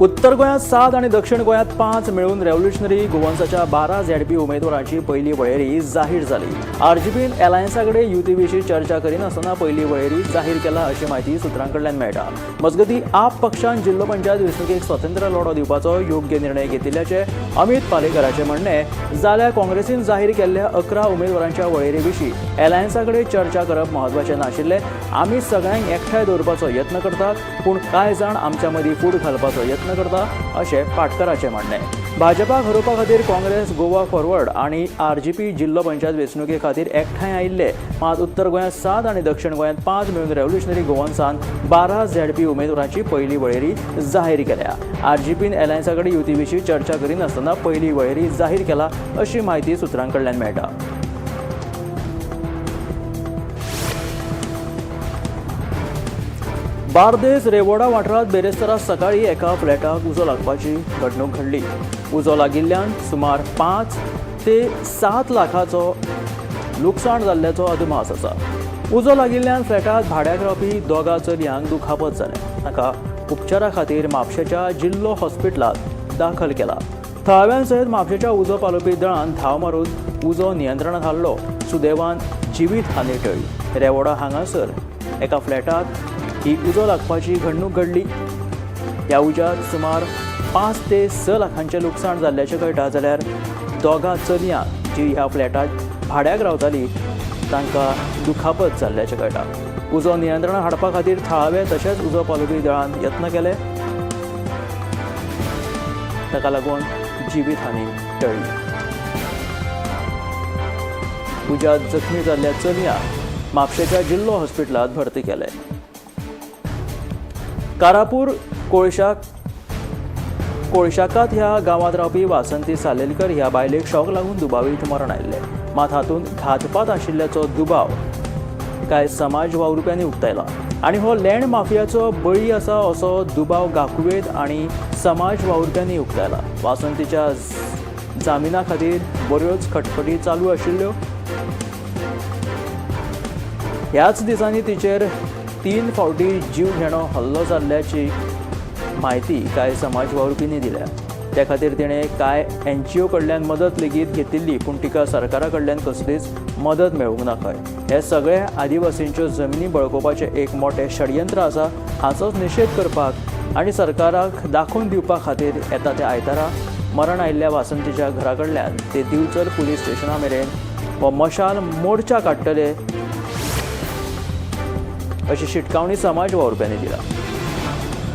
उत्तर गोंयांत 7 आनी दक्षिण गोंयांत 5 मेळून रेव्होल्युशनरी गोवन्साच्या 12 झेडपी उमेदवारांची पयली वळेरी जाहीर जाली. आरजीपीन अलायन्सा कडेन युती विशीं चर्चा करिनासतना पयली वळेरी जाहीर केला अशी म्हायती सुत्रां कडल्यान मेळटा. मजगतीं, आप पक्षान जिल्लो पंचायत वेंचणुकेक स्वतंत्र लढो दिवपाचो योग्य निर्णय घेतिल्ल्याचें अमित पालेकराचें म्हणणें. जाल्यार काँग्रेसीन जाहीर केल्ल्या 11 उमेदवारांच्या वळेरे विशीं अलायन्सा कडेन चर्चा करप म्हत्वाचें नाशिल्लें. आमी सगळ्यांक एकठांय दवरपाचो यत्न करतात, पूण कांय जाण आमच्या मदीं फूट घालपाचो यत्न करता अशें पाटकराचें म्हणणें. भाजपाक हरोवपा खातीर काँग्रेस, गोवा फॉरवर्ड आनी आरजीपी जिल्लो पंचायत वेंचणुके खातीर एकठांय आयिल्ले. मात उत्तर गोंयांत 7 आनी दक्षिण गोंयांत 5 मेळून रेव्होल्युशनरी गोवन्सान 12 झेडपी उमेदवारांची पयली वळेरी जाहीर केल्या. आरजीपीन अलायन्सा कडेन युती विशीं चर्चा करिनासतना पयली वळेरी जाहीर केला अशी म्हायती सुत्रां कडल्यान मेळटा. बार्देस रेवोडा वाठारांत बेरेस्तारा सकाळीं एका फ्लॅटाक उजो लागपाची घडणूक घडली. उजो लागिल्ल्यान सुमार 5 ते 7 लाखाचो लुकसाण जाल्ल्याचो अदमास आसा. उजो लागिल्ल्यान फ्लॅटांत भाड्याक रावपी दोगा चलयांक दुखापत जाल्या. ताका उपचारा खातीर म्हापशेच्या जिल्लो हॉस्पिटलांत दाखल केला. थळाव्यां सयत म्हापशेच्या उजो पालोवपी दळान धांव मारून उजो नियंत्रणांत हाडलो. सुदैवान जिवीत हानी टळ्ळी. रेवोडा हांगासर एका फ्लॅटांत ही उजो लागपाची घडणूक घडली. ह्या उज्यांत सुमार 5 ते 6 लाखांचें लुकसाण जाल्ल्याचें कळटा. जाल्यार दोगां चलयांक जी ह्या फ्लॅटांत भाड्याक रावताली तांकां दुखापत जाल्ल्याचें कळटा. उजो नियंत्रणात हाडपा खातीर थळावे तशेंच उजो पालोवपी दळान यत्न केले. ताका लागून जिवीत हानी टळ्ळी. उज्यांत जखमी जाल्ल्या चलयांक म्हापशेच्या जिल्लो हॉस्पिटलांत भरती केले. कारापूर कोळशाकात ह्या गांवांत रावपी वासंती सालेलकर ह्या बायलेक शॉक लागून दुबावीत मरण आयिल्लें. मात हातूंत घातपात आशिल्ल्याचो दुबाव कांय समाज वावुरप्यांनी उक्तायला आनी हो लँड माफियाचो बळी आसा असो दुबाव गाकुवेत आनी समाज वावुरप्यांनी उक्तायला. वासंतीच्या जामिना खातीर बऱ्योच खटखटी चालू आशिल्ल्यो. ह्याच दिसांनी तिचेर 3 फावटी जीव घेणो हल्लो जाल्ल्याची म्हायती कांय समाज वावुरपींनी दिल्या. त्या खातीर तिणें कांय एनजीओ कडल्यान मदत लेगीत घेतिल्ली, पूण तिका सरकारा कडल्यान कसलीच मदत मेळूंक ना खंय. हे सगळे आदिवासींच्यो जमनी बळकोवपाचें एक मोठें षडयंत्र आसा. हाचोच निशेध करपाक आनी सरकाराक दाखोवन दिवपा खातीर येता त्या आयतारा मरण आयिल्ल्या वासंतीच्या घरा कडल्यान ते दिवचल पुलीस स्टेशना मेरेन हो मशाल मोर्चा काडटले अशी शिटकावणी समाज वावुरप्यांनी दिला.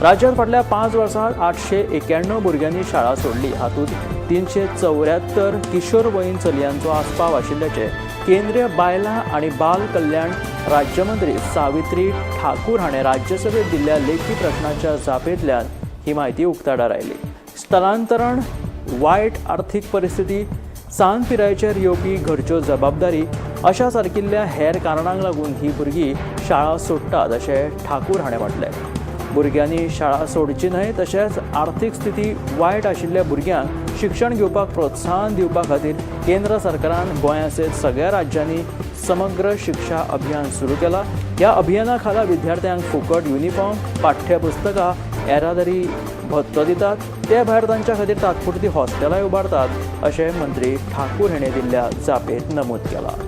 राज्यांत फाटल्या 5 वर्सांत 891 भुरग्यांनी शाळा सोडली. हातूंत 374 किशोरवयीन चलयांचो आस्पाव आशिल्ल्याचें केंद्रीय बायलां आनी बाल कल्याण राज्यमंत्री सावित्री ठाकूर हाणें राज्यसभेत दिल्ल्या लेखी प्रश्नाच्या जापेंतल्यान ही म्हायती उक्ताडार आयली. स्थलांतरण, वायट आर्थीक परिस्थिती, सान पिरायेचेर येवपी घरच्यो जबाबदारी अशा सारकिल्ल्या हेर कारणांक लागून ही भुरगीं शाळा सोडटात अशें ठाकूर हाणें म्हटलें. भुरग्यांनी शाळा सोडची न्हय, तशेंच आर्थीक स्थिती वायट आशिल्ल्या भुरग्यांक शिक्षण घेवपाक प्रोत्साहन दिवपा खातीर केंद्र सरकारान गोंया सयत सगळ्या राज्यांनी समग्र शिक्षा अभियान सुरू केलां. ह्या अभियाना खाला विद्यार्थ्यांक फुकट युनिफॉर्म, पाठ्यपुस्तकां, येरादारी भत्तो दितात. ते भायर तांच्या खातीर तात्पुरती हॉस्टेलांय उबारतात अशें मंत्री ठाकूर हाणें दिल्ल्या जापेंत नमूद केलां.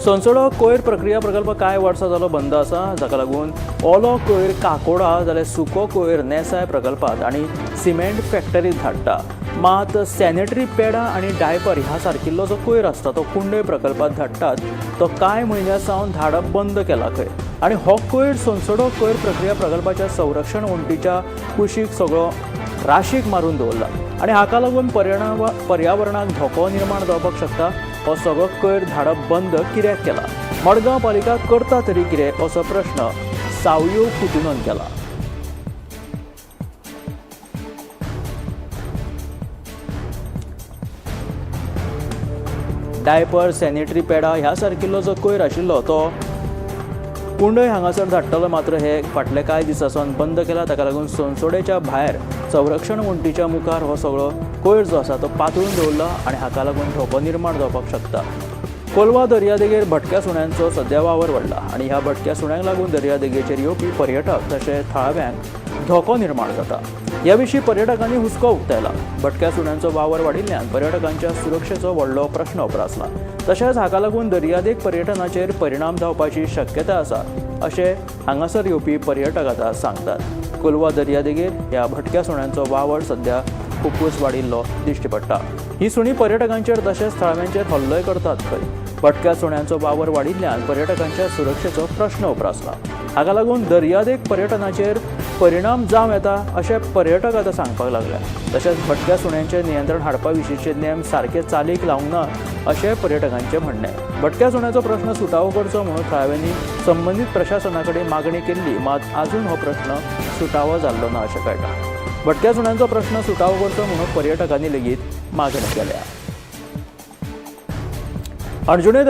सोनसोडो कोयर प्रक्रिया प्रकल्प कांय वर्सां जालो बंद आसा, जाका लागून ओलो कोयर काकोडा जाल्यार सुको कोयर नेसाय प्रकल्पात आनी सिमेंट फॅक्टरीत धाडटा. मात सॅनिटरी पॅडां आनी डायपर ह्या सारकिल्लो जो कोयर आसता तो कुंडय प्रकल्पात धाडटात. तो कांय म्हयन्यां सावन धाडप बंद केला खंय आनी हो कोयर सोनसोडो कोयर प्रक्रिया प्रकल्पाच्या संरक्षण वण्टीच्या कुशीक सगळो राशीक मारून दवरला आनी हाका लागून पर्यावरणाक धोको निर्माण जावपाक शकता. हो सगळो कोयर धाडप बंद कित्याक केला? मडगांव पालिका करता तरी कितें असो प्रश्न सावयो कुतिनोन केला. डायपर, सॅनिटरी पॅडां ह्या सारकिल्लो जो कोयर आशिल्लो तो कुंडय हांगासर धाडटलो. मात्र हे फाटले कांय दिसां सावन बंद केला. ताका लागून सोनसोडेच्या भायर संरक्षण वण्टीच्या मुखार हो सगळो कोयर जो आसा तो पातळून दवरला आनी हाका लागून धोको निर्माण जावपाक शकता. कोलवा दर्यादेगेर भटक्या सुण्यांचो सध्या वावर वाडला आनी ह्या भटक्या सुण्यांक लागून दर्यादेगेचेर येवपी पर्यटक तशें थळाव्यांक धोको निर्माण जाता. ह्या विशीं पर्यटकांनी हुस्को उक्तायला. भटक्या सुण्यांचो वावर वाडिल्ल्यान पर्यटकांच्या सुरक्षेचो व्हडलो प्रश्न उप्रासला. तशेंच हाका लागून दर्यादेग पर्यटनाचेर परिणाम जावपाची शक्यता आसा अशें हांगासर येवपी पर्यटक आतां सांगतात. कोलवा दर्यादेगेर ह्या भटक्या सुण्यांचो वावर सध्या खुबूच वाडिल्लो दिश्टी पडटा. ही सुणी पर्यटकांचेर तशेंच थळाव्यांचेर हल्लोय करतात खंय. भटक्या सुण्यांचो वावर वाडिल्ल्यान पर्यटकांच्या सुरक्षेचो प्रश्न उप्रासला. हाका लागून दर्यादेग पर्यटनाचेर परिणाम जावं येता अशें पर्यटक आतां सांगपाक लागल्या. तशेंच भटक्या सुण्यांचेर नियंत्रण हाडपा विशींचे नेम सारके चालीक लावंक ना अशें पर्यटकांचें म्हणणें. भटक्या सुण्याचो प्रश्न सुटावो करचो म्हणून थळाव्यांनी संबंदीत प्रशासना कडेन मागणी केल्ली, मात आजून हो प्रश्न सुटावो जाल्लो ना अशें कळटा. भटक्या सुण्यांचो प्रश्न सुटावो करचो म्हणून पर्यटकांनी लेगीत मागणी केल्या. अंजुणे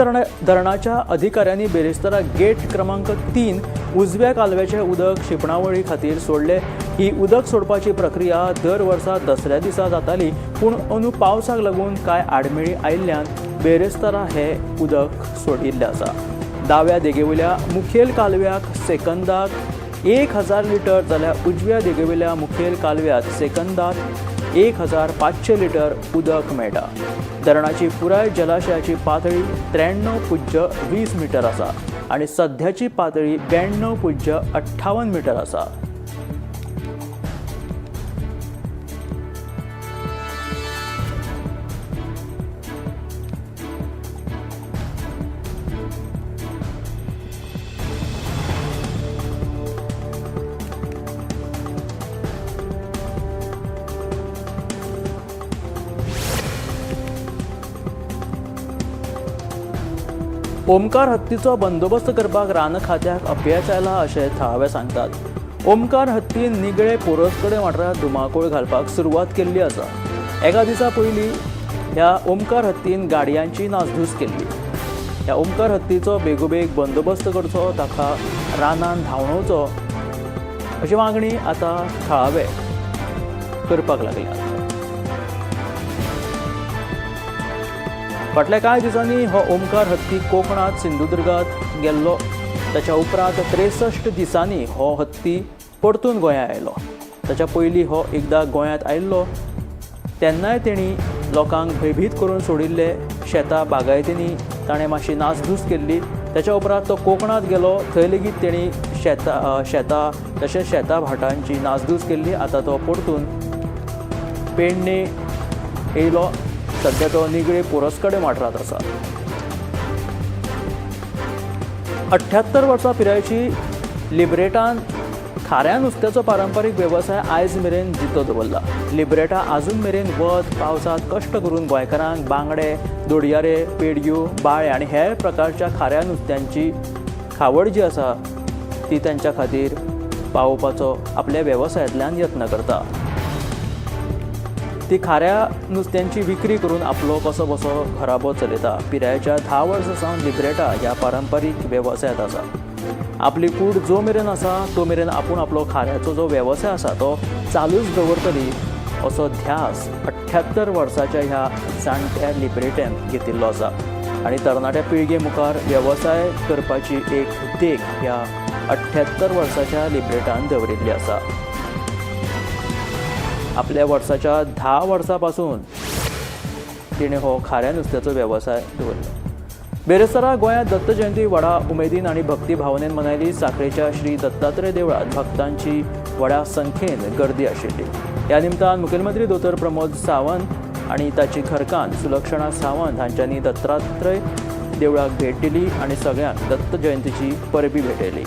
धरणाच्या अधिकाऱ्यांनी बेरेस्तारा गेट क्रमांक 3 उजव्या कालव्याचें उदक शिंपणावळी खातीर सोडलें. ही उदक सोडपाची प्रक्रिया दर वर्सा दसऱ्या दिसा जाताली, पूण अंदू पावसाक लागून कांय आडमेळी आयिल्ल्यान बेरेस्तारा हे उदक सोडिल्लें आसा. दाव्या देगेवयल्या मुखेल कालव्याक सेकंदाक 1000 लिटर जाल्यार उजव्या देगेवयल्या मुखेल कालव्याक सेकंदाक 1500 लिटर उदक मेळटा. धरणाची पुराय जलाशयाची पातळी 93.20 मिटर आसा आनी सध्याची पातळी 92.58 मिटर आसा. ओमकार हत्तीचो बंदोबस्त करपाक रान खात्याक अपयश आयला अशें थळावे सांगतात. ओमकार हत्तीन निगळे पोरसकडे वाठारांत धुमाकूळ घालपाक सुरवात केल्ली आसा. एका दिसा पयलीं ह्या ओमकार हत्तीन गाडयांची नासधूस केल्ली. ह्या ओमकार हत्तीचो बेगोबेग बंदोबस्त करचो, ताका रानान धांवडोवचो अशी मागणी आतां थळावे करपाक लागल्या. फाटल्या कांय दिसांनी हो ओमकार हत्ती कोकणांत सिंधुदुर्गांत गेल्लो. ताच्या उपरांत 63 दिसांनी हो हत्ती परतून गोंयांत आयलो. ताच्या पयलीं हो एकदां गोंयांत आयिल्लो तेन्नाय तेणी लोकांक भंयभीत करून सोडिल्ले. शेतां बागायतींनी ताणें मातशी नासधूस केल्ली. ताच्या उपरांत तो कोकणांत गेलो, थंय लेगीत तेणी शेतां तशेंच शेतां भाटांची नासधूस केल्ली. आतां तो परतून पेडणे येयलो. सध्या तो निगळे पोरसकडे वाठारांत आसा. 78 वर्सां पिरायेची लिब्रेटान खाऱ्या नुस्त्याचो पारंपारीक वेवसाय आयज मेरेन जितो दवरला. लिब्रेटा आजून मेरेन वत पावसांत कश्ट करून गोंयकारांक बांगडे, दोडयारे, पेडयो, बाळे आनी हेर प्रकारच्या खाऱ्या नुस्त्यांची खावड जी आसा ती तांच्या खातीर पावोवपाचो आपल्या वेवसायांतल्यान यत्न करता. ती खाऱ्या नुस्त्यांची विक्री करून आपलो कसो बसो घराबो चलयता. पिरायेच्या 10 वर्सां सावन लिब्रेटा ह्या पारंपारीक वेवसायांत आसा. आपली कूड जो मेरेन आसा तो मेरेन आपूण आपलो खाऱ्याचो जो वेवसाय आसा तो चालूच दवरतली असो ध्यास 78 वर्साच्या ह्या जाणट्या लिब्रेट्यान घेतिल्लो आसा आनी तरणाट्या पिळगे मुखार वेवसाय करपाची एक देख ह्या 78 वर्साच्या लिब्रेटान दवरिल्ली आसा. आपल्या वर्साच्या 10 वर्सां पासून तिणें हो खाऱ्या नुस्त्याचो वेवसाय दवरलो. बेरेस्तारा गोंयांत दत्त जयंती व्हडा उमेदीन आनी भक्ती भावनेन मनयली. साखळेच्या श्री दत्तात्रय देवळांत भक्तांची व्हडा संख्येन गर्दी आशिल्ली. ह्या निमतान मुखेलमंत्री दोतोर प्रमोद सावंत आनी ताची घरकान्न सुलक्षणा सावंत हांच्यांनी दत्तात्रय देवळाक भेट दिली आनी सगळ्यांक दत्त जयंतीची परबी भेटयली.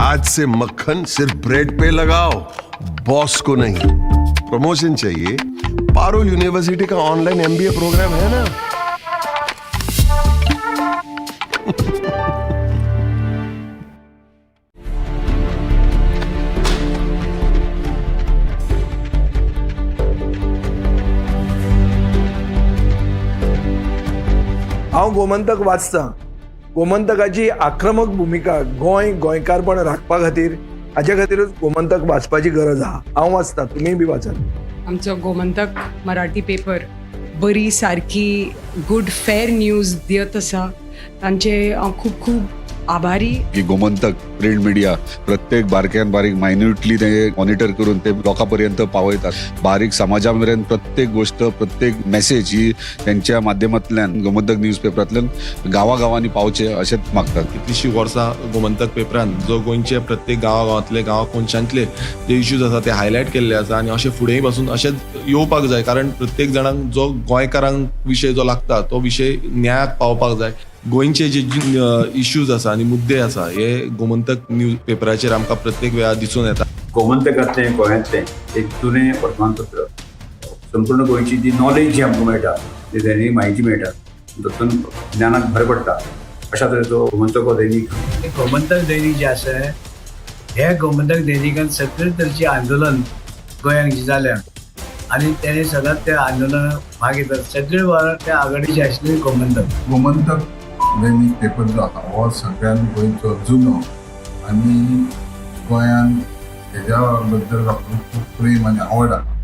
आज से मक्खन सिर्फ ब्रेड पे लगाओ, बॉस को नहीं। प्रमोशन चाहिए? पारुल यूनिवर्सिटी का ऑनलाइन एमबीए प्रोग्राम है ना। हांव गोमंतक वाचतां. गोमंतकाची आक्रमक भुमिका गोंय गोंयकारपण राखपा खातीर, हाजे खातीरूच गोमंतक वाचपाची गरज आहा. हांव वाचतां, तुमीय बी वाचात. आमचो गोमंतक मराठी पेपर बरी सारकी गुड फेर न्यूज दियत आसा. तांचे हांव खूब खूब आभारी. की गोमंतक प्रिंट मिडिया प्रत्येक बारक्यान बारीक मायन्युटली ते मॉनिटर करून ते लोकां पर्यंत पावयतात. बारीक समाजा मेरेन प्रत्येक गोष्ट, प्रत्येक मेसेज ही त्यांच्या माध्यमांतल्यान गोमंतक न्यूज पेपरांतल्यान गांवागांवांनी पावचे अशेंच मागतात. कितलीशीं वर्सां गोमंतक पेपरान जो गोंयचे प्रत्येक गांवागांवांतले, गांवा कोनशांतले जे इश्यूज आसा ते हायलायट केल्ले आसा आनी अशें फुडेंय पासून अशेंच येवपाक जाय, कारण प्रत्येक जाणांक जो गोंयकारांक विशय जो लागता तो विशय न्यायाक पावपाक जाय. गोंयचे जे इश्यूज आसा आनी मुद्दे आसा हे गोमंतक न्यूज पेपराचेर आमकां प्रत्येक वेळार दिसून येता. गोमंतकांतलें गोंयांतलें एक जुनें वर्तमानपत्र. संपूर्ण गोंयची जी नॉलेज जी आमकां मेळटा, जी दैनीक म्हायती मेळटा, तातूंत ज्ञानाक भर पडटा. अशा तरेचो गोमंतक हो दैनीक. गोमंतक दैनीक जें आसा, हे गोमंतक दैनिकान सगळे तरेचें आंदोलन गोंयांत जें जाल्या आनी तेणे सदांच त्या आंदोलनात भाग घेतात. सगळे वावर त्या आघाडीचे आशिल्ले गोमंतक. गोमंतक दैनीक पेपर जो आसा हो सगळ्यान गोंयचो जुनो आनी गोंयान हेज्या बद्दल लोकांक खूब प्रेम आनी आवड आसा.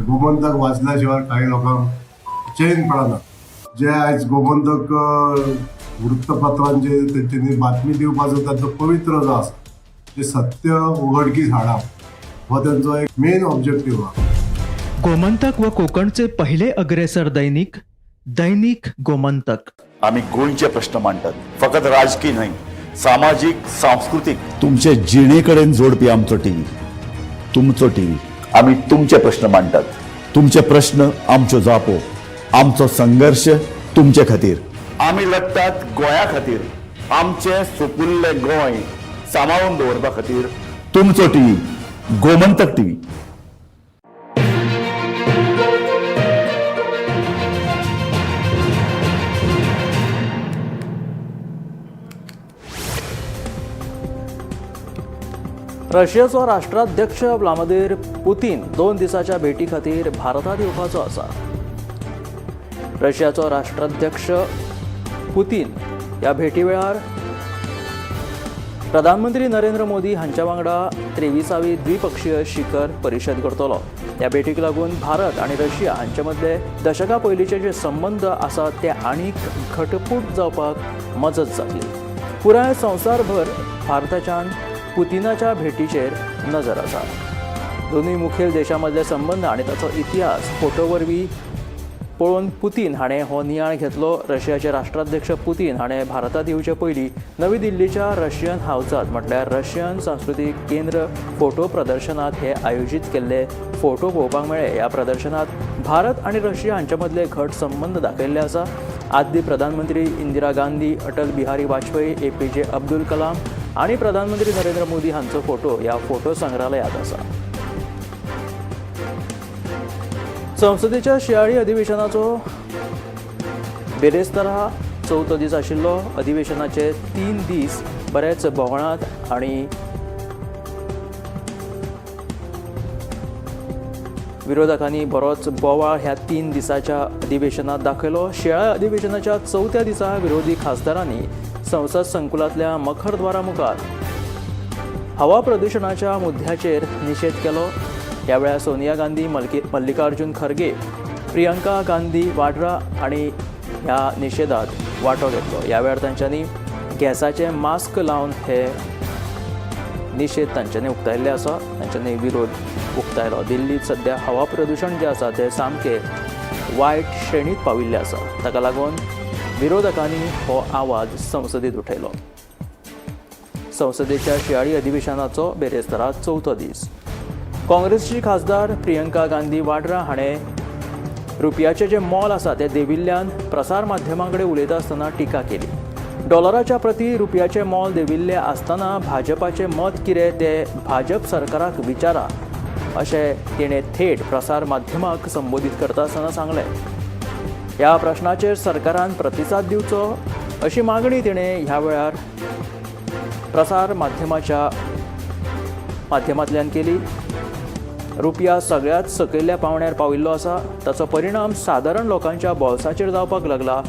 गोमंतक वाचल्या शिवाय काही लोकांक चैन पडना. जे आयज गोमंतक वृत्तपत्रांचे तेंच्यांनी बातमी दिवपाचो तांचो पवित्र जो आसा, जे सत्य उघडकीस हाडप हो तेंचो एक मेन ऑब्जेक्टीव आहा. गोमंतक व कोकणचे पहिले अग्रेसर दैनिक, दैनिक गोमंतक. आमी गोंयचे प्रश्न मांडटात, फकत राजकीय न्हय, सामाजीक, सांस्कृतीक, तुमचे जिणे कडेन जोडपी आमचो टीव्ही, तुमचो टीव्ही. आमी तुमचे प्रश्न मांडटात, तुमचे प्रश्न आमच्यो जापो, आमचो संघर्श तुमचे खातीर. आमी लडटात गोंया खातीर, आमचें सुपुल्लें गोंय सांबाळून दवरपा खातीर. तुमचो टीव्ही, गोमंतक टीव्ही. रशियाचो राष्ट्राध्यक्ष व्लादिमीर पुतीन 2 दिसाच्या भेटी खातीर भारतांत येवपाचो आसा. रशियाचो राष्ट्राध्यक्ष पुतीन ह्या भेटी वेळार प्रधानमंत्री नरेंद्र मोदी हांच्या वांगडा 23वी द्विपक्षीय शिखर परिशद करतलो. ह्या भेटीक लागून भारत आनी रशिया हांचे मदले दशकां पयलींचे जे संबंद आसात ते आनीक घटमूट जावपाक मजत जातली. पुराय संवसारभर भारताच्यान पुतिनाच्या भेटीचेर नजर आसा. दोनूय मुखेल देशां मदले संबंद आनी ताचो इतिहास फोटो वरवीं पळोवन पुतीन हाणें हो नियाळ घेतलो. रशियाचे राष्ट्राध्यक्ष पुतीन हाणें भारतांत येवचे पयलीं नवी दिल्लीच्या रशियन हावजांत म्हटल्यार रशियन सांस्कृतीक केंद्र फोटो प्रदर्शनांत हे आयोजीत केल्ले फोटो पळोवपाक मेळ्ळे. ह्या प्रदर्शनांत भारत आनी रशिया हांचे मदले घट संबंद दाखयल्ले आसा. आदली प्रधानमंत्री Indira Gandhi, Atal Bihari Vajpayee, APJ Abdul Kalam आनी प्रधानमंत्री नरेंद्र मोदी हांचो फोटो ह्या फोटो संग्रहालयांत आसा. संसदेच्या शिंयाळी अधिवेशनाचो बिरेस्तारा चवथो दीस आशिल्लो. अधिवेशनाचे 3 दीस बरेच बोवाळांत आनी विरोधकांनी बरोच बोवाळ ह्या 3 दिसाच्या अधिवेशनात दाखयलो. शिंयाळ्या अधिवेशनाच्या चवथ्या दिसा विरोधी खासदारांनी संसद संकुलांतल्या मखरद्वारा मुखार हवा प्रदुशणाच्या मुद्द्याचेर निशेध केलो. ह्या वेळार सोनिया गांधी, मल्लिकार्जुन खरगे, प्रियंका गांधी वाड्रा आनी ह्या निशेधात वांटो घेतलो. ह्या वेळार तांच्यांनी गॅसाचे मास्क लावन हे निशेध तांच्यांनी उक्तायल्ले आसा. तांच्यांनी विरोध उक्तायलो. दिल्लीत सद्या हवा प्रदुशण जें आसा तें सामकें वायट श्रेणींत पाविल्लें आसा. ताका लागून विरोधकांनी हो आवाज संसदेत उठयलो. संसदेच्या शिंयाळी अधिवेशनाचो बिरेस्तारा चवथो दीस. काँग्रेसची खासदार प्रियंका गांधी वाड्रा हाणें रुपयाचें जें मोल आसा तें देंविल्ल्यान प्रसार माध्यमां कडेन उलयता आसतना टिका केली. डॉलराच्या प्रती रुपयाचें मोल देंविल्लें आसतना भाजपाचें मत कितें तें भाजप सरकाराक विचारा अशें तिणें थेट प्रसार माध्यमाक संबोधीत करता आसतना सांगलें. ह्या प्रश्नाचेर सरकारान प्रतिसाद दिवचो अशी मागणी तिणें ह्या वेळार प्रसार माध्यमाच्या माध्यमांतल्यान केली. रुपया सगळ्यांत सकयल्या पावंड्यार पाविल्लो आसा, ताचो परिणाम सादारण लोकांच्या बोल्साचेर जावपाक लागला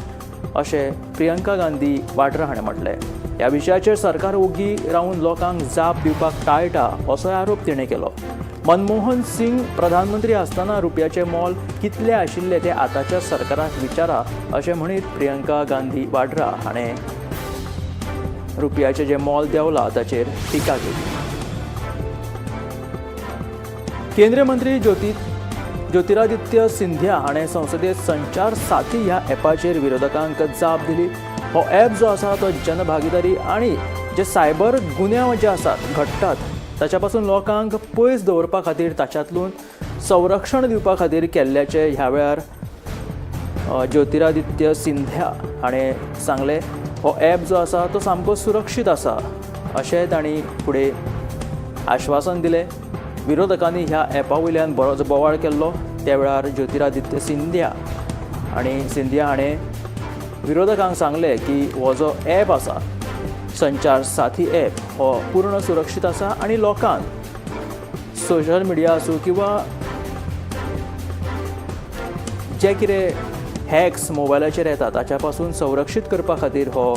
अशें प्रियंका गांधी वाड्रा हाणें म्हटलें. ह्या विशयाचेर सरकार ओगी रावन लोकांक जाप दिवपाक टाळटा असोय आरोप तिणें केलो. मनमोहन सिंग प्रधानमंत्री आसतना रुपयाचें मोल कितलें आशिल्लें तें आतांच्या सरकाराक विचारा अशें म्हणीत प्रियंका गांधी वाड्रा हाणें रुपयाचें जें मोल देंवलां ताचेर टिका केली. केंद्रीय मंत्री ज्योतिरादित्य सिंधिया हाणें संसदेत संचार साथी ह्या ॲपाचेर विरोधकांक जाप दिली. हो ॲप जो आसा तो जनभागीदारी आनी जे सायबर गुन्यांव जे आसात घडटात ताच्या पासून लोकांक पयस दवरपा खातीर ताच्यांतल्यान संरक्षण दिवपा खातीर केल्ल्याचें ह्या वेळार ज्योतिरादित्य सिंधिया हाणें सांगलें. हो ॲप जो आसा तो सामको सुरक्षीत आसा अशें तांणी फुडें आश्वासन दिलें. विरोधकांनी ह्या ॲपा वयल्यान बरोच बोवाळ केल्लो. त्या वेळार ज्योतिरादित्य सिंधिया आनी सिंधिया हाणें विरोधकांक सांगलें की हो जो ॲप आसा संचार साथी ॲप हो पूर्ण सुरक्षीत आसा आनी लोकांक सोशल मिडिया आसूं किंवा जे कितें हॅक्स मोबायलाचेर येता ताच्या पासून संरक्षीत करपा खातीर हो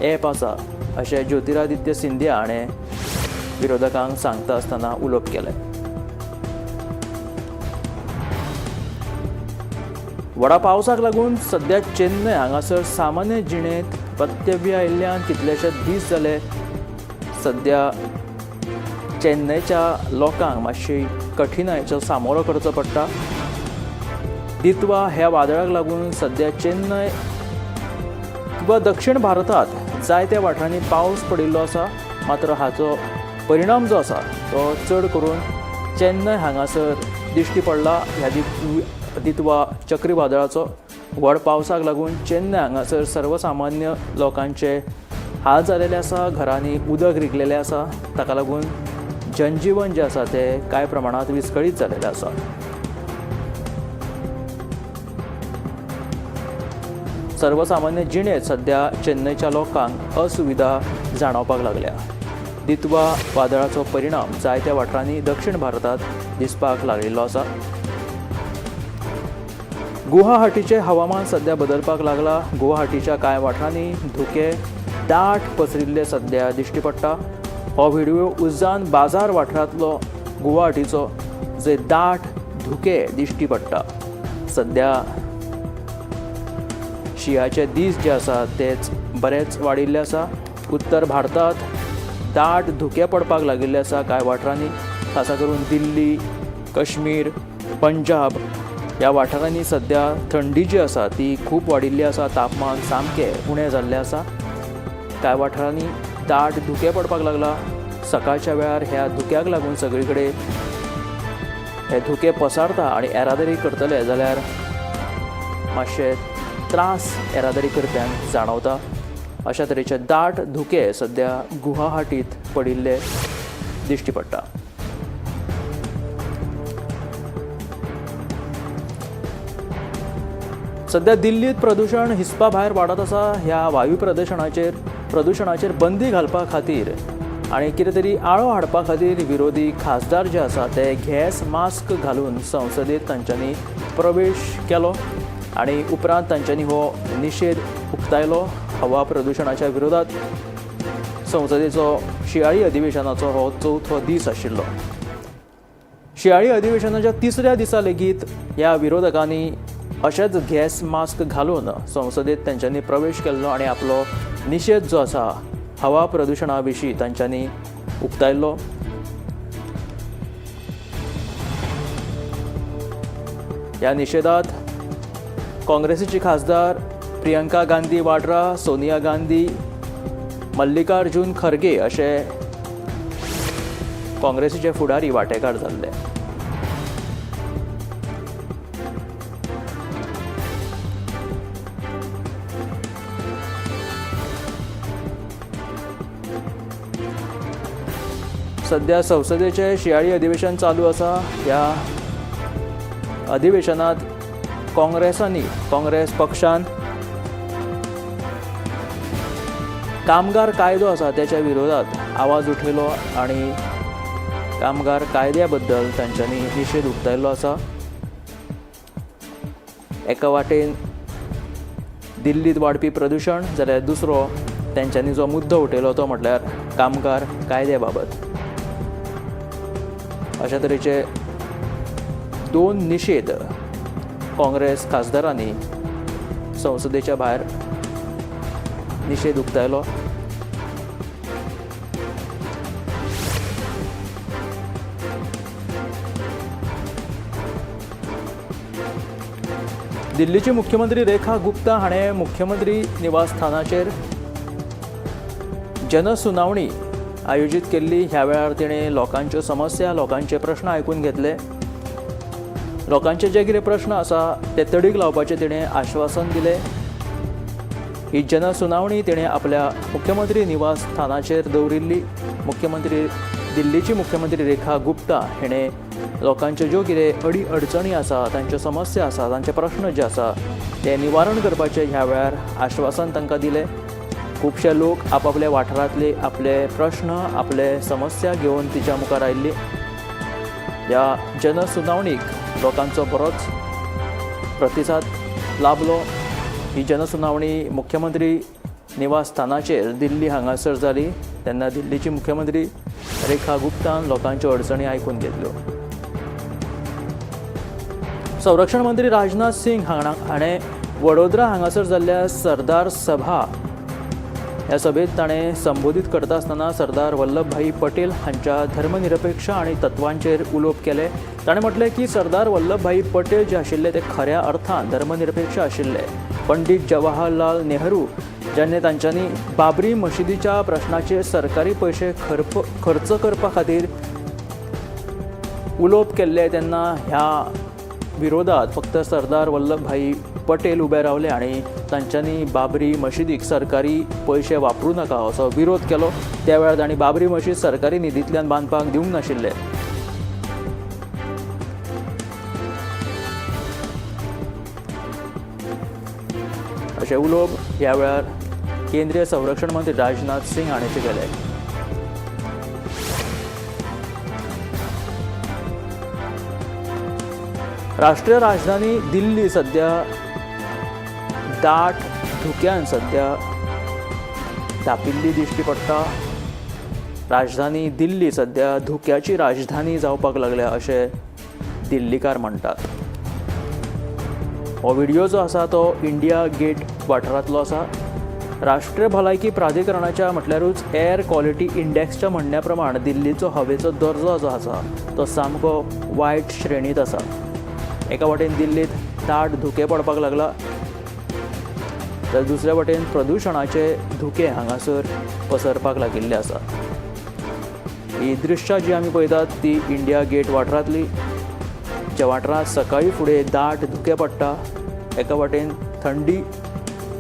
ॲप आसा अशें ज्योतिरादित्य सिंधिया हाणें विरोधकांक सांगता आसतना उलोवप केलें. व्हडा पावसाक लागून सद्या चेन्नय हांगासर सामान्य जिणेंत व्यत्यय आयिल्ल्यान कितलेशे दीस जाले सद्या चेन्नयच्या लोकांक मातशी कठिणायेचो सामोरो करचो पडटा. दितवा ह्या वादळाक लागून सद्या चेन्नय किंवा दक्षिण भारतांत जायत्या वाठारांनी पावस पडिल्लो आसा. मात्र हाचो परिणाम जो आसा तो चड करून चेन्नय हांगासर दिश्टी पडला. ह्या दितवा चक्रीवादळाचो व्हड पावसाक लागून चेन्नय हांगासर सर्वसामान्य लोकांचे हाल जालेले आसा. घरांनी उदक रिगलेलें आसा. ताका लागून जनजीवन जें आसा तें कांय प्रमाणांत विस्कळीत जालेलें आसा. सर्वसामान्य जिणेंत सद्या चेन्नयच्या लोकांक असुविधा जाणवपाक लागल्या. दितवा वादळाचो परिणाम जायत्या वाठारांनी दक्षिण भारतांत दिसपाक लागिल्लो आसा. गुवाहाटीचें हवामान सद्या बदलपाक लागला. गुवाहाटीच्या कांय वाठारांनी धुकें दाट पसरिल्लें सद्या दिश्टी पडटा. हो व्हिडिओ उज्जान बाजार वाठारांतलो गुवाहाटीचो जंय दाट धुकें दिश्टी पडटा. सद्या शिंयाचे दीस जे आसा तेच बरेच वाडिल्ले आसा. उत्तर भारतांत दाट धुकें पडपाक लागिल्लें आसा कांय वाठारांनी, खासा करून दिल्ली, काश्मीर, पंजाब ह्या वाठारांनी सद्या थंडी जी आसा ती खूब वाडिल्ली आसा. तापमान सामकें उणें जाल्लें आसा. कांय वाठारांनी दाट धुकें पडपाक लागला. सकाळच्या वेळार ह्या धुक्याक लागून सगळे कडेन हे धुकें पसारता आनी येरादारी करतले जाल्यार मातशे त्रास येरादारी करप्यांक जाणवता. अशा तरेचे दाट धुके सद्या गुवाहाटीत पडिल्ले दिश्टी पडटा. सद्या दिल्लीत प्रदूशण हिसपा भायर वाडत आसा. ह्या वायू प्रदूशणाचेर बंदी घालपा खातीर आनी कितें तरी आळो हाडपा खातीर विरोधी खासदार जे आसा ते गॅस मास्क घालून संसदेत तांच्यांनी प्रवेश केलो आनी उपरांत तांच्यांनी हो निशेध उक्तायलो. हवा प्रदूशणाच्या विरोधात संसदेचो शिंयाळी अधिवेशनाचो हो चवथो दीस आशिल्लो. शिंयाळी अधिवेशनाच्या तिसऱ्या दिसा लेगीत ह्या विरोधकांनी अशेंच गॅस मास्क घालून संसदेत तांच्यांनी प्रवेश केल्लो आनी आपलो निशेध जो आसा हवा प्रदूशणा विशीं तांच्यांनी उक्तायल्लो. ह्या निशेधात काँग्रेसीची खासदार प्रियंका गांधी वाड्रा, सोनिया गांधी, मल्लिकार्जुन खरगे अशे काँग्रेसीचे फुडारी वांटेकार जाल्ले. सध्या संसदेचें शिंयाळी अधिवेशन चालू आसा. ह्या अधिवेशनात काँग्रेस पक्षान कामगार कायदो आसा त्याच्या विरोधात आवाज उठयलो आनी कामगार कायद्या बद्दल तांच्यांनी निशेध उक्तायल्लो आसा. एका वाटेन दिल्लीत वाडपी प्रदूशण जाल्यार दुसरो तांच्यांनी जो मुद्दो उठयलो तो म्हटल्यार कामगार कायद्या बाबत. अशा तरेचे दोन निशेध काँग्रेस खासदारांनी संसदेच्या भायर निशेध उक्तायलो. दिल्लीचे मुख्यमंत्री रेखा गुप्ता हाणें मुख्यमंत्री निवासस्थानाचेर जनसुनावणी आयोजीत केल्ली. ह्या वेळार तिणें लोकांच्यो समस्या, लोकांचे प्रश्न आयकून घेतले. लोकांचे जे कितें प्रश्न आसा ते तडीक लावपाचें तिणें आश्वासन दिलें. ही जनसुनावणी तिणें आपल्या मुख्यमंत्री निवासस्थानाचेर दवरिल्ली. दिल्लीची मुख्यमंत्री रेखा गुप्ता हिणें लोकांच्यो ज्यो कितें अडी अडचणी आसा, तांच्यो समस्या आसा, तांचे प्रश्न जे आसा ते निवारण करपाचें ह्या वेळार आश्वासन तांकां दिलें. खुबशे लोक आपापल्या वाठारांतले आपले प्रश्न, आपले समस्या घेवन तिच्या मुखार आयिल्ली. ह्या जनसुनावणीक लोकांचो बरोच प्रतिसाद लाभलो. ही जनसुनावणी मुख्यमंत्री निवासस्थानाचेर दिल्ली हांगासर जाली तेन्ना दिल्लीची मुख्यमंत्री रेखा गुप्तान लोकांच्यो अडचणी आयकून घेतल्यो. संरक्षण मंत्री राजनाथ सिंग हाणें वडोदरा हांगासर जाल्ल्या सरदार सभा ह्या सभेत ताणें संबोधीत करता आसतना सरदार वल्लभभाई पटेल हांच्या धर्मनिरपेक्ष आनी तत्वांचेर उलोवप केलें. ताणें म्हटलें की सरदार वल्लभभाई पटेल जे आशिल्ले ते खऱ्या अर्थान धर्मनिरपेक्ष आशिल्ले. पंडित जवाहरलाल नेहरू जेन्ना तांच्यांनी बाबरी मशिदीच्या प्रश्नाचेर सरकारी पयशे खर्च करपा खातीर उलोवप केल्लें तेन्ना ह्या विरोधात फक्त सरदार वल्लभभाई पटेल उबे रावले आनी तांच्यांनी बाबरी मशिदीक सरकारी पयशे वापरूं नाका असो विरोध केलो. त्या वेळार तांणी बाबरी मशीद सरकारी निधींतल्यान बांदपाक दिवंक नाशिल्ले. अशें उलोवप ह्या वेळार केंद्रीय संरक्षण मंत्री राजनाथ सिंग हाणें केलें. राष्ट्रीय राजधानी दिल्ली सध्या दाट धुक्यान सध्या धापिल्ली दिश्टी पडटा. राजधानी दिल्ली सध्या धुक्याची राजधानी जावपाक लागल्या अशें दिल्लीकार म्हणटात. हो व्हिडियो जो आसा तो इंडिया गेट वाठारांतलो आसा. राष्ट्रीय भलायकी प्राधिकरणाच्या म्हटल्यारूच एअर क्वॉलिटी इंडेक्सच्या म्हणण्या प्रमाण दिल्लीचो हवेचो दर्जो जो आसा तो सामको वायट श्रेणींत आसा. एका वाटेन दिल्लीत दाट धुकें पडपाक लागला तर दुसऱ्या वटेन प्रदुशणाचे धुके हांगासर पसरपाक लागिल्ले आसा. ही दृश्यां जी आमी पळयतात ती इंडिया गेट वाठारांतली, ज्या वाठारांत सकाळी फुडें दाट धुकें पडटा. एका वाटेन थंडी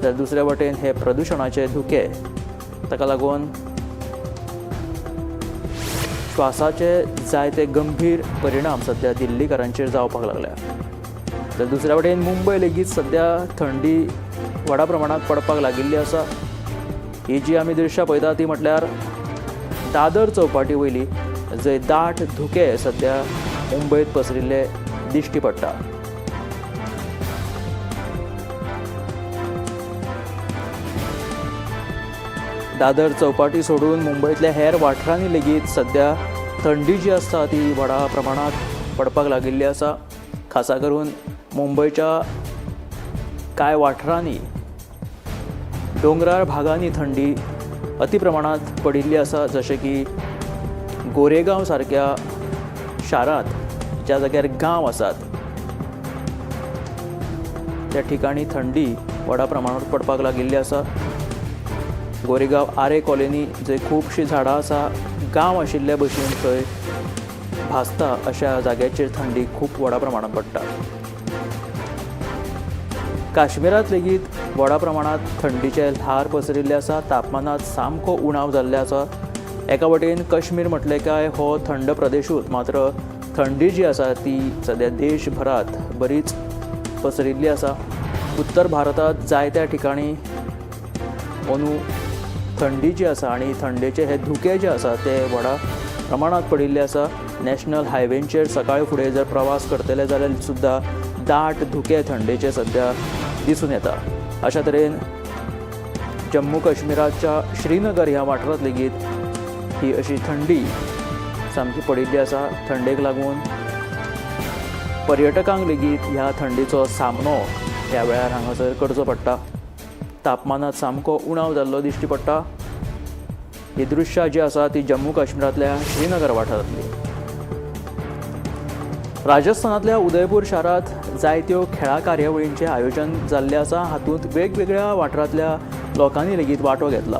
तर दुसऱ्या वटेन हे प्रदुशणाचे धुके, ताका लागून श्वासाचे जायते गंभीर परिणाम सध्या दिल्लीकारांचेर जावपाक लागल्या. तर दुसऱ्या वटेन मुंबय लेगीत सध्या थंडी व्हडा प्रमाणांत पडपाक लागिल्ली आसा. ही जी आमी दृश्यां पळयता ती म्हटल्यार दादर चौपाटी वयली, जंय दाट धुके सध्या मुंबयत पसरिल्ले दिश्टी पडटा. दादर चौपाटी सोडून मुंबयतल्या हेर वाठारांनी लेगीत सध्या थंडी जी आसता ती व्हडा प्रमाणांत पडपाक लागिल्ली आसा. खासा करून मुंबयच्या कांय वाठारांनी दोंगराळ भागांनी थंडी अति प्रमाणांत पडिल्ली आसा. जशें की गोरेगांव सारक्या शारांत ज्या जाग्यार गांव आसात त्या ठिकाणी थंडी व्हडा प्रमाणांत पडपाक लागिल्ली आसा. गोरेगांव आरे कॉलनी जंय खुबशीं झाडां आसा, गांव आशिल्ल्या भशेन थंय भासता अशा जाग्याचेर थंडी खूब व्हडा प्रमाणांत पडटा. काश्मीरांत लेगीत व्हडा प्रमाणांत थंडीचें ल्हार पसरिल्लें आसा. तापमानांत सामको उणाव जाल्लो आसा. एका वटेन काश्मीर म्हटलें काय हो थंड प्रदेशूच, मात्र थंडी जी आसा ती सद्या देशभरात बरीच पसरिल्ली आसा. उत्तर भारतांत जायत्या ठिकाणी अंदू थंडी जी आसा आनी थंडेचे हे धुके जे आसा ते व्हडा प्रमाणांत पडिल्ले आसा. नॅशनल हायवेंचेर सकाळी फुडें जर प्रवास करतले जाल्यार सुद्दां दाट धुके थंडेचे सद्या दिसून येता. अशा तरेन जम्मू काश्मीराच्या श्रीनगर ह्या वाठारांत लेगीत ही अशी थंडी सामकी पडिल्ली आसा. थंडेक लागून पर्यटकांक लेगीत ह्या थंडेचो सामनो ह्या वेळार हांगासर करचो पडटा. तापमानांत सामको उणाव जाल्लो दिश्टी पडटा. ही दृश्यां जी आसा ती जम्मू काश्मीरांतल्या श्रीनगर वाठारांतली. राजस्थानांतल्या उदयपूर शारांत जायत्यो खेळां कार्यावळींचें आयोजन जाल्लें आसा. हातूंत वेगवेगळ्या वाठारांतल्या लोकांनी लेगीत वांटो घेतला.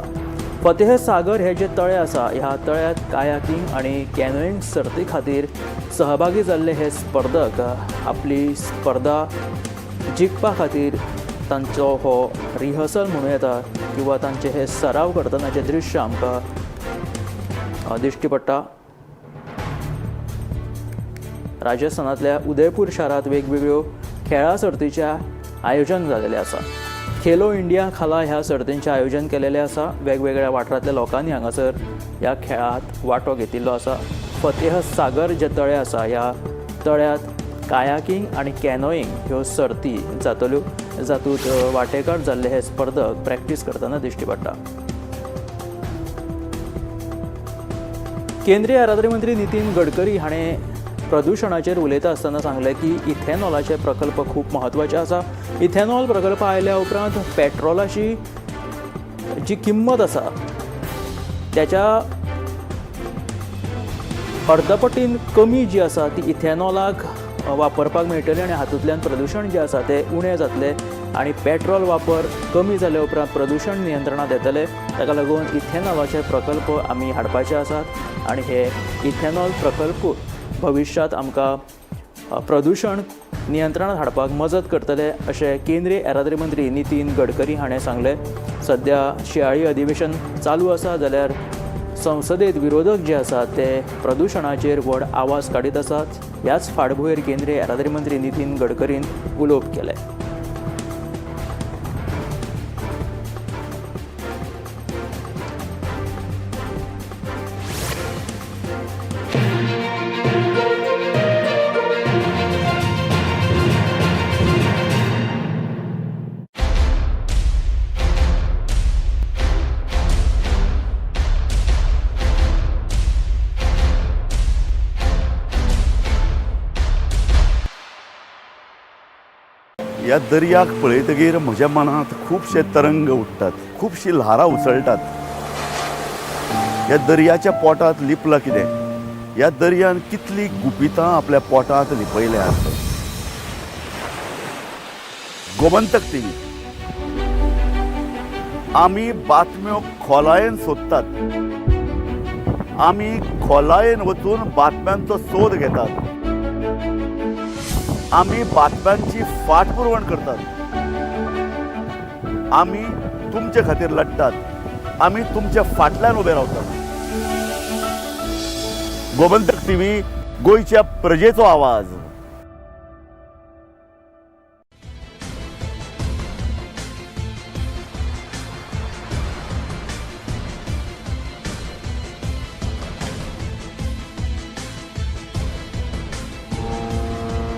फतेह सागर हे जे तळें आसा ह्या तळ्यांत कायाकिंग आनी कॅनोईंग सर्ती खातीर सहभागी जाल्ले हे स्पर्धक आपली स्पर्धा जिखपा खातीर तांचो हो रिहर्सल म्हणूं येता किंवा तांचे हे सराव करतनाचें दृश्य आमकां दिश्टी पडटा. राजस्थानांतल्या उदयपूर शारांत वेगवेगळ्यो खेळां सर्तीचें आयोजन जालेलें आसा. खेलो इंडिया खाला ह्या सर्तींचें आयोजन केलेलें आसा. वेगवेगळ्या वाठारांतल्या लोकांनी हांगासर ह्या खेळांत वांटो घेतिल्लो आसा. फतेह सागर जें तळें आसा ह्या तळ्यांत कायाकिंग आनी कॅनोईंग ह्यो सर्ती जातल्यो, जातूंत वांटेकार जाल्ले हे स्पर्धक प्रॅक्टीस करतना दिश्टी पडटा. केंद्रीय येरादारी मंत्री नितीन गडकरी हाणें प्रदुशणाचेर उलयता आसतना सांगलें की इथेनॉलाचे प्रकल्प खूब म्हत्वाचे आसा. इथेनॉल प्रकल्प आयल्या उपरांत पेट्रोलाची जी किंमत आसा त्याच्या अर्दपटीन कमी जी आसा ती इथेनॉलाक वापरपाक मेळटली आनी हातूंतल्यान प्रदुशण जें आसा तें उणें जातलें आनी पेट्रोल वापर कमी जाल्या उपरांत प्रदुशण नियंत्रणांत येतलें. ताका लागून इथेनॉलाचे प्रकल्प आमी हाडपाचे आसात आनी हे इथेनॉल प्रकल्प भविश्यांत आमकां प्रदुशण नियंत्रणांत हाडपाक मजत करतले अशें केंद्रीय येरादारी मंत्री नितीन गडकरी हाणें सांगलें. सद्या शिंयाळी अधिवेशन चालू आसा जाल्यार संसदेत विरोधक जे आसात ते प्रदुशणाचेर व्हड आवाज काडीत आसात. ह्याच फाटभुंयेर केंद्रीय येरादारी मंत्री नितीन गडकरीन उलोवप केलें. ह्या दर्याक पळयतगीर म्हज्या मनांत खुबशे तरंग उठ्ठात, खुबशीं ल्हारां उसळटात. ह्या दर्याच्या पोटांत लिपलां कितें? ह्या दर्यान कितलीं गुपितां आपल्या पोटांत लिपयल्यांत? गोमंतक टीव्ही आमी बातम्यो खोलायेन सोदतात, आमी खोलायेन वचून बातम्यांचो सोद घेतात, आमी बातम्यांची फाटपुरवण करतात, आमी तुमचे खातीर लढटात, आमी तुमच्या फाटल्यान उबे रावतात. गोमंतक टीव्ही, गोंयच्या प्रजेचो आवाज.